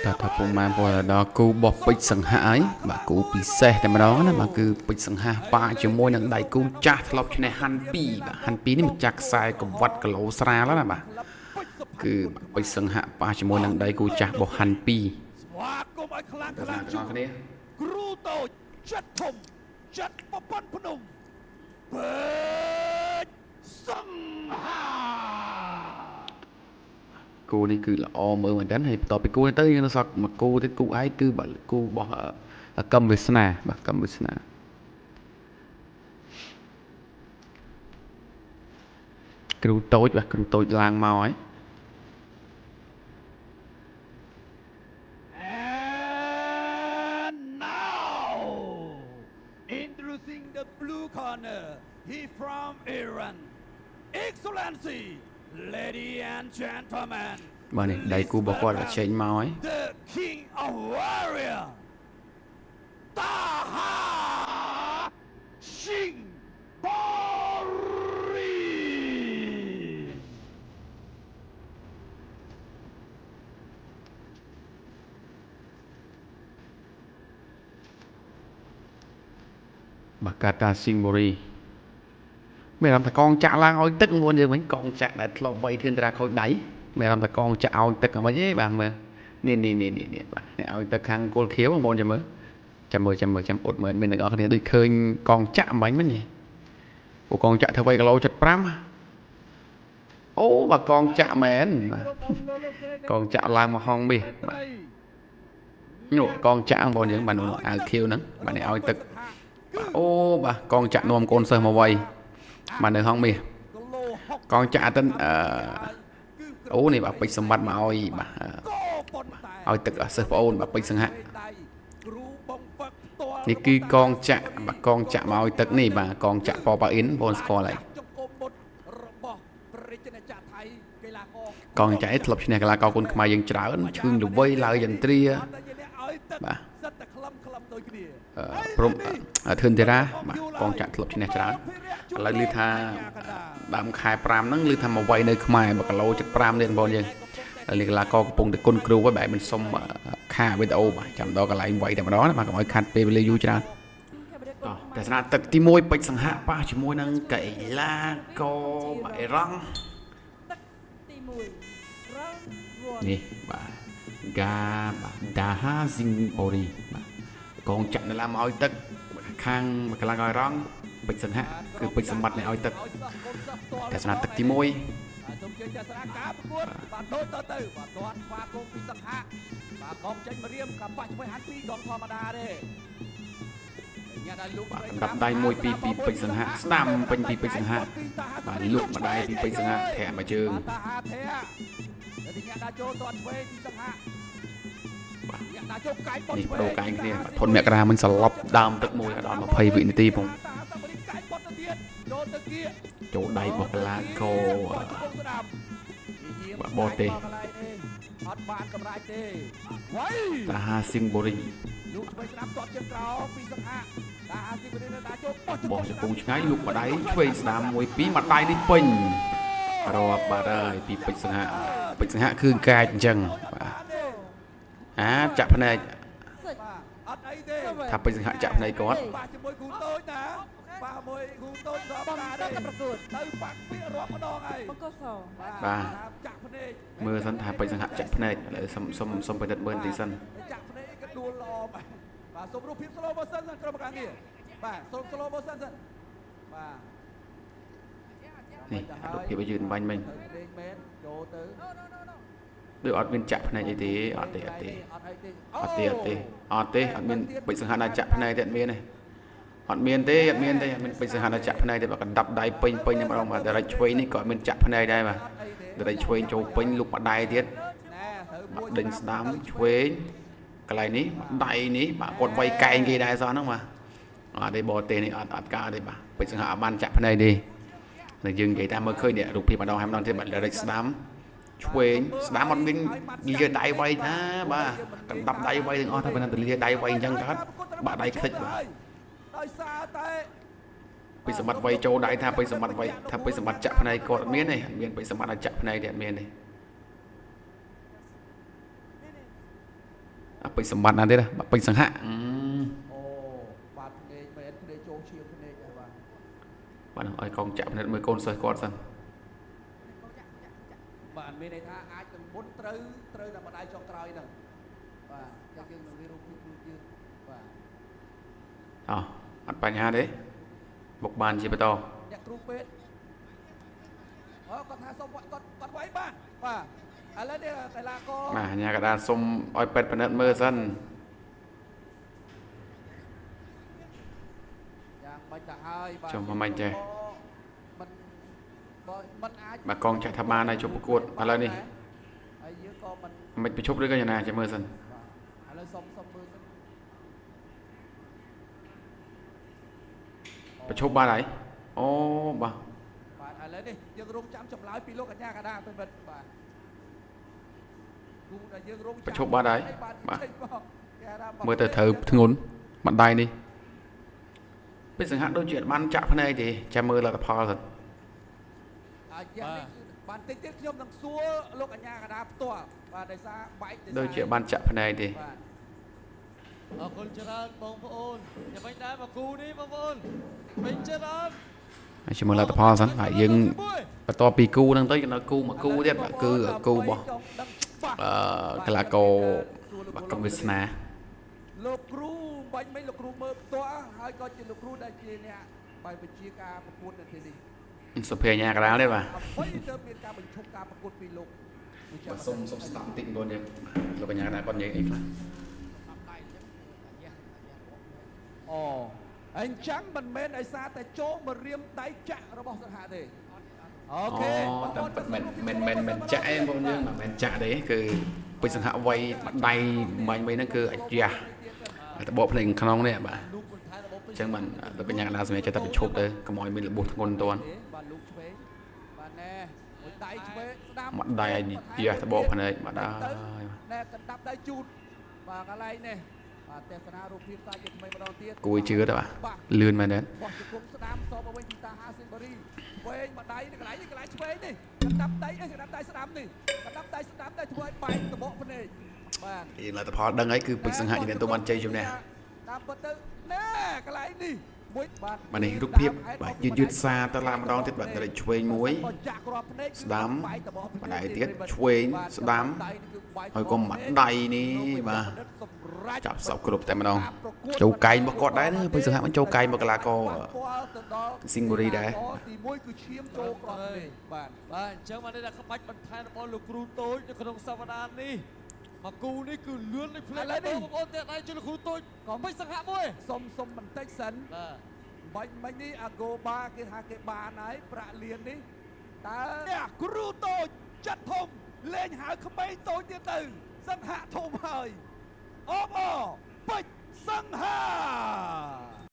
តើថាពុកម៉ែពលដល់គូបោះពេជ្រសង្ហៈហើយបាទគូពិសេសតែម្ដងណាបាទគឺពេជ្រសង្ហៈប៉ាជាមួយនឹងដៃគូចាស់ធ្លាប់ឈ្នះហាន់2បាទហាន់2នេះម្ចាស់ខ្សែកវត្តគីឡូស្រាលណាបាទគឺពេជ្រសង្ហៈប៉ាជាមួយនឹងដៃគូចាស់បោះហាន់2ស្វាគមន៍ឲ្យខ្លាំង ទាំង ខ្លាំង អស់គ្នា គ្រូតូចចិត្តធំចិត្តប្រពន្ធភ្នំពេជ្រសង្ហា គូនេះគឺល្អមើលមែនតើហើយបន្ទាប់ពីគូនេះទៅយើងនៅសល់មួយគូទៀតគូឯងគឺបាទគូរបស់កម្មវាសនាបាទកម្មវាសនាគ្រូតូចបាទគ្រូតូចឡើងមកហើយ And now introducing the blue corner he from Iran Excellency lady and gentlemen បាទនេះដៃគូរបស់គាត់ចេញមកហើយ The king of warrior Taha Singh Bori បាទកាតាស៊ីងបូរីមានអារម្មណ៍ថាកងចាក់ឡើងឲ្យទឹកមុនយើងវិញកងចាក់ដែលធ្លាប់វៃធឿនតារាខូចដៃមានអារម្មណ៍ថាកងចាក់ឲ្យទឹកហ្នឹងវិញទេបាទមើលនេះនេះនេះនេះនេះបាទនេះឲ្យទឹកខាងគល់ខៀវបងប្អូនចាំមើលចាំមើលចាំមើលចាំអ៊ុតមើលមានទាំងអស់គ្នាដូចឃើញកងចាក់មិញមិញនេះពួកកងចាក់ធ្វើវៃគីឡូ75អូបាទកងចាក់មែនបាទកងចាក់ឡើងមកហងមាសបាទនោះកងចាក់បងប្អូនយើងបាទនោះអាវខៀវហ្នឹងបាទនេះឲ្យទឹកអូបាទកងចាក់នាំកូនសិស្សមកវៃបាទនៅហងមាស គីឡូ កងចាក់ទៅអឺអូនេះបាទពេជ្រសម្បត្តិមកឲ្យបាទ ក៏ប៉ុន្តែ ឲ្យទឹកសិស្សប្អូនបាទពេជ្រសង្ហៈ ដៃគ្រូបងវឹកផ្ទាល់ នេះគឺកងចាក់បាទកងចាក់មកឲ្យទឹកនេះបាទកងចាក់ប៉ប៉ាអ៊ីនបងប្អូនស្គាល់ហើយ ចង្គមបុត្ររបស់ប្រជាណាចក្រថៃកីឡាករ កងចាក់ឯងធ្លាប់ឈ្នះកីឡាករគុនខ្មែរយើងច្រើនឈឿងល្វីឡើយយន្ទ្រា អត់តែជាអ្នកឲ្យទឹក បាទ សិតតែក្លឹមក្លឹមដូចគ្នា ព្រមធឿនធីរ៉ាបាទកងចាក់ធ្លាប់ឈ្នះច្រើនឥឡូវឮថាដើមខែ5ហ្នឹងឮថាមកវៃនៅខ្មែរ1គីឡូ75នេះបងប្អូនយើងឥឡូវនេះកីឡាករកំពុងតែគុណគ្រូហើយបែរមិនសុំខាវីដេអូបាទចាំដល់កន្លែងវៃតែម្ដងណាបាទកុំឲ្យខាត់ពេលវេលាយូរច្រើនតោះទស្សនៈទឹកទី1ពេជ្រសង្ហៈប៉ះជាមួយនឹងកីឡាករបាទអ៊ីរ៉ង់ ទឹកទី1 round 1 នេះបាទហ្គាបាទដាហាស៊ីងអូរីបាទកងចាក់នៅឡាមកឲ្យទឹកខាងកីឡាករអ៊ីរ៉ង់ពេជ្រសង្ហៈគឺពេជ្រសម្បត្តិនេះឲ្យទឹក ឲ្យសិស្សកូនសិស្សផ្ទាល់ ទស្សនៈទឹកទី1 បាទសូមជើញទស្សនៈការប្រកួតបាទដូចតទៅបាទទាត់ស្វាគមន៍ពីសង្ហៈបាទកងចេញមករៀមកប៉ះជាមួយហាន់ពីរកងធម្មតាទេញ៉ាំដល់លោក បាទដណ្ដាប់ដៃ1 2ពីពេជ្រសង្ហៈស្ដាំពេញពីពេជ្រសង្ហៈបាទលុកម្ដាយពីពេជ្រសង្ហៈធាក់មួយជើង បាទតាហាធាក់តែញ៉ាំដល់ចូលទាត់ឆ្វេងពីសង្ហៈ បាទ ញ៉ាំដល់ចូលកាយបុត នេះបដូរកែងគ្នាបាទធនមករាមិញសន្លប់ដើមទឹកមួយដល់20វិនាទីផង តាហាសាបរីកាយបុតទៅទៀតចូលទៅគៀក ចូលដៃរបស់កីឡាករ បាទបរទេស អត់បានកម្រាចទេវ៉ៃ តាហាស៊ីងបូរី លូកឆ្វេងស្ដាំទាត់ជើងក្រោមពីសង្ហៈតាហាស៊ីបរីនៅតាចូលបោះ បោះជង្គង់ឆ្ងាយលុកម្ដាយឆ្វេងស្ដាំ1 2ម្ដាយនេះពេញរាប់បាទហើយពីពេជ្រសង្ហៈពេជ្រសង្ហៈគឺកាចអញ្ចឹងបាទអាចាក់ភ្នែក សិច បាទអត់អីទេ ថាពេជ្រសង្ហៈចាក់ភ្នែកគាត់ ប៉ះជាមួយគ្រូតូចណាប៉ះមួយគ្រូតូចរាប់ បំ តាទេ តប្រកួត ទៅបាក់ពាក្យរាប់ម្ដងហើយ បង្គោលស បាទ ចាក់ភ្នែក មើលសិនថាពេជ្រសង្ហៈចាក់ភ្នែកឥឡូវសុំសុំសុំពិនិត្យមើលបន្តិចសិន ចាក់ភ្នែកក៏ដួលល្អមែនបាទសូមរូបភាព slow motion សិនក្រុមការងារបាទសូម slow motion សិនបាទ នេះរូបភាពឲ្យយឺនបាញ់មិញ ទៅលេងមែនចូលទៅ ដូចអត់មានចាក់ភ្នែកអីទេអត់ទេអត់ទេ អត់អីទេ អត់ទេអត់ទេអត់ទេអត់មានពេជ្រសង្ហៈណាចាក់ភ្នែកទេអត់មានទេអត់មានទេអត់មានទេអត់មានពេជ្រសង្ហៈណាចាក់ភ្នែកទេបាទកណ្ដាប់ដៃពេញពេញតែម្ដងបាទដរិចឆ្វេងនេះក៏អត់មានចាក់ភ្នែកដែរបាទដរិចឆ្វេងចូលពេញលុកម្ដាយទៀត ណែត្រូវមួយ បាទដេញស្ដាំឆ្វេងកន្លែងនេះដៃនេះបាទគាត់វាយកែងគេដែរសោះហ្នឹងបាទអត់ទេបរទេសនេះអត់អត់កើតទេបាទពេជ្រសង្ហៈអត់បានចាក់ភ្នែកទេតែយើងនិយាយតាមមើលឃើញនេះរូបភាពម្ដងហើយម្ដងទៀតបាទដរិចស្ដាំឆ្វេងស្ដាំអត់មានលាដៃវាយណាបាទកណ្ដាប់ដៃវាយទាំងអស់តែប៉ុន្តែលាដៃវាយអញ្ចឹងកើតបាក់ដៃខ្ទេចបាទ ដោយសារតែ ពេជ្រសម្បត្តិវាយចូលដៃថាពេជ្រសម្បត្តិវាយថាពេជ្រសម្បត្តិចាក់ភ្នែកគាត់អត់មានទេអត់មានពេជ្រសម្បត្តិឲ្យចាក់ភ្នែកទេអត់មានទេ ពេជ្រសម្បត្តិណាទៀតបាទពេជ្រសង្ហៈ អូបាទភ្នែកមែនភ្នែកចូលឈាមភ្នែកដែរបាទ បាទឲ្យកងចាក់ពិនិត្យមើលកូនសិស្សគាត់សិន បាទមានន័យថាអាចនឹងមុនត្រូវត្រូវតែម្ដាយចុងក្រោយហ្នឹងបាទតែយើងនឹងមានរូបភាពខ្លួនយើងបាទ អោះអត់បញ្ហាទេបុកបានជាបន្ត អ្នកគ្រូពេទ្យអូគាត់ថាសុំគាត់គាត់វាយបានបាទឥឡូវនេះកីឡាករ បាទអាញាកដាលសុំឲ្យពេទ្យពិនិត្យមើលសិន យ៉ាងបាច់ទៅហើយបាទ ចុះមកមិនចេះ មិនបើមិនអាច បាទកងចាក់ថាបានហើយជប់ប្រកួតឥឡូវនេះ ហើយយើងក៏មិន មិនប្រជប់ឬក៏យ៉ាងណាចាំមើលសិន បាទឥឡូវសុំសុំមើលសិន ប្រជប់បានហើយអូបាទ បាទឥឡូវនេះយើងរងចាំចម្លើយពីលោកកញ្ញាកដាប្រិយមិត្តបាទគូដែលយើងរងចាំ ប្រជប់បានហើយបាទ ចេញមកគេថា មើលទៅត្រូវធ្ងន់បណ្ដៃនេះពេជ្រសង្ហៈដូចជាអត់បានចាក់ភ្នែកទេចាំមើលលទ្ធផលសិន អាយ៉ានេះគឺបានតិចទៀតខ្ញុំនឹងសួរលោកកញ្ញាកដាផ្ទាល់បាទដោយសារបែកដោយសារ ដូចជាបានចាក់ភ្នែកទេ បាទ អរគុណច្រើនបងប្អូនយ៉ាងម៉េចដែរមកគូនេះបងប្អូនពេញចិត្តអត់ ហើយជាមួយលទ្ធផលសិនបាទយើងបន្ទាប់ពីគូហ្នឹងទៅយើងដល់គូមួយគូទៀតបាទគឺគូរបស់ ចង់ដឹងច្បាស់ អឺកីឡាករបាទកំវាសនា លោកគ្រូបាញ់មិញលោកគ្រូមើលផ្ទាល់ហើយក៏ជាលោកគ្រូដែលជាអ្នកបាយបញ្ជាការប្រកួតនៅទីនេះ សុភាញ្ញាកដាលទេបាទ អ្វីទៅមានការបញ្ឈប់ការប្រកួតពីលោក បាទសុំសុំស្ដាប់បន្តិចបងយើងលោកកញ្ញាកដាលគាត់និយាយអីខ្លះ អូអញ្ចឹងមិនមែនដោយសារតែចូលមករៀមដៃចាក់របស់សង្ហៈទេអូ អូ ខេ តែពិតមិនមិនមិនមិនចាក់ឯងបងយើងបាទមិនចាក់ទេគឺពេជ្រសង្ហៈវ័យម្ដាយបាញ់មិញហ្នឹងគឺអាយ៉ាស់តបកភ្លេងក្នុងនេះបាទ លោកបន្ថែមរបស់ពេ អញ្ចឹងបានលោកកញ្ញាកដាលសម្រាប់ចិត្តតែបញ្ឈប់ទៅកុំឲ្យមានរបួសធ្ងន់ទាន់ បាទលោកឆ្វេងបាទណែមួយដៃឆ្វេងស្ដាំ ម្ដាយអាយ៉ាស់តបកភ្នែកបាទហើយ ណែកណ្ដាប់ដៃជូតបាទកន្លែងនេះបាទទស្សនារូបភាពសាជាថ្មីម្ដងទៀត គួយជឿទៅបាទលឿនមែនទេ បោះជង្គង់ស្ដាំសបមកវិញពីតាហាស៊ីនបារីឆ្វេងម្ដាយនេះកន្លែងនេះកន្លែងឆ្វេងនេះកណ្ដាប់ដៃអេកណ្ដាប់ដៃស្ដាំនេះកណ្ដាប់ដៃស្ដាំដែលធ្វើឲ្យបែកតបកភ្នែកបាទ យើងលទ្ធផលដឹងហើយគឺពេជ្រសង្ហៈជាអ្នកទទួលបានជ័យជំនះ តាមពិតទៅណែកន្លែងនេះមួយបាទ បាទនេះរូបភាពបាទយឺតយឺតសារទៅឡើងម្ដងទៀតបាទទៅឆ្វេងមួយ ចាក់គ្រាប់ភ្នែកគឺ ស្ដាំ បែកតបកភ្នែក ម្ដាយទៀតឆ្វេង បាទ ស្ដាំ ដៃនេះគឺបែក ហើយកុំម្ដាយនេះបាទ សម្រេច ចាប់សពគ្រប់តែម្ដងចូលកែងរបស់គាត់ដែរណាពេជ្រសង្ហៈមិនចូលកែងមកកីឡាករ ប៉ះពាល់ទៅដល់ ស៊ីងបូរីដែរ ទី1គឺឈាមចូលគ្រាប់ភ្នែកបាទ បាទអញ្ចឹងបានន័យថាក្បាច់បន្ថែមរបស់លោកគ្រូតូចនៅក្នុងសប្តាហ៍នេះមកគូនេះគឺលឿនដូចភ្លេចបងប្អូនតែដៃជួយលោកគ្រូតូចក៏ពេជ្រសង្ហៈមួយ សុំសុំបន្តិចសិន បាទ បាញ់មិញនេះអាហ្គោបាគេថាគេបានហើយប្រាក់លៀននេះតើអ្នកគ្រូតូចចិត្តធំលេងហៅក្មេងតូចទៀតទៅ សង្ហៈធំហើយអបអពេជ្រសង្ហា